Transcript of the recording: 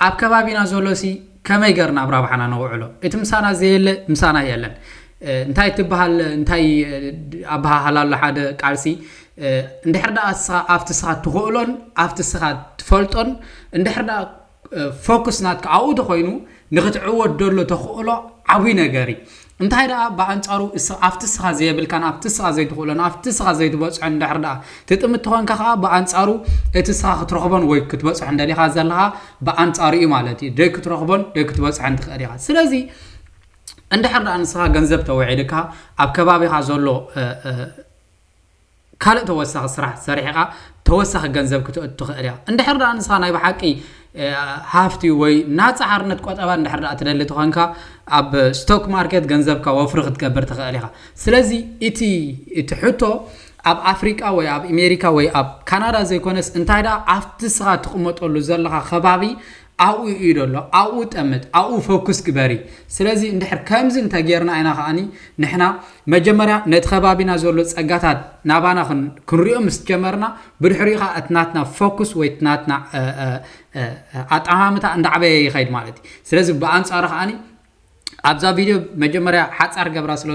ኣብ ከባቢና ዘሎ ሲ ከመይ ገርና ኣብ ረብሓና ነውዕሎ? እቲ ምሳና ዘየለ ምሳና የለን። እንታይ ትበሃል እንታይ ኣበሃህላ ኣሎ ሓደ ቃልሲ፣ እንድሕር ደኣ እስኻ ኣብቲ እስኻ ትኽእሎን ኣብቲ እስኻ ትፈልጦን እንድሕር ደኣ ፎክስ ናትካ ኣብኡ ተኮይኑ ንክትዕወት ደሎ ተኽእሎ ዓብይ ነገር እዩ። እንታይ ደኣ ብኣንፃሩ ኣብቲ እስኻ ዘየብልካን ኣብቲ እስኻ ዘይትኽእሎን ኣብቲ እስኻ ዘይትበፅሖን እንድሕር ደኣ ትጥምት ተኾንካ ከዓ ብኣንፃሩ እቲ እስኻ ክትረኽቦን ወይ ክትበፅሖ እንደሊኻ ዘለኻ ብኣንፃሩ እዩ ማለት እዩ። ደይ ክትረኽቦን ደይ ክትበፅሖን ትኽእል ኢኻ። ስለዚ እንድሕር ደኣ ንስኻ ገንዘብ ተውዒድካ ኣብ ከባቢኻ ዘሎ ካልእ ተወሳኺ ስራሕ ሰሪሕኻ ተወሳኺ ገንዘብ ክትእቱ ትኽእል ኢኻ። እንድሕር ደኣ ንስኻ ናይ ብሓቂ ሃፍቲ ወይ ናፃ ሓርነት ቆጠባ እንድሕር ደኣ ትደሊ ተኾንካ ኣብ ስቶክ ማርኬት ገንዘብካ ወፍሪ ክትገብር ትኽእል ኢኻ። ስለዚ እቲ እቲ ሕቶ ኣብ ኣፍሪቃ ወይ ኣብ ኣሜሪካ ወይ ኣብ ካናዳ ዘይኮነስ እንታይ ደኣ ኣብቲ ስኻ ትቕመጠሉ ዘለኻ ከባቢ ኣብኡ እዩ ደሎ ኣብኡ ጠምት ኣብኡ ፎኩስ ግበሪ። ስለዚ እንድሕር ከምዚ እንተጌርና ኢና ከዓኒ ንሕና መጀመርያ ነቲ ከባቢና ዘሎ ጸጋታት ናባና ክንሪኦ ምስ ጀመርና ብድሕሪኡ ከዓ እቲ ናትና ፎኩስ ወይ እቲ ናትና ኣጠማምታ እንዳዓበየ ይኸይድ ማለት እዩ። ስለዚ ብኣንፃሩ ከዓኒ ኣብዛ ቪድዮ መጀመርያ ሓፃር ገብራ ስለ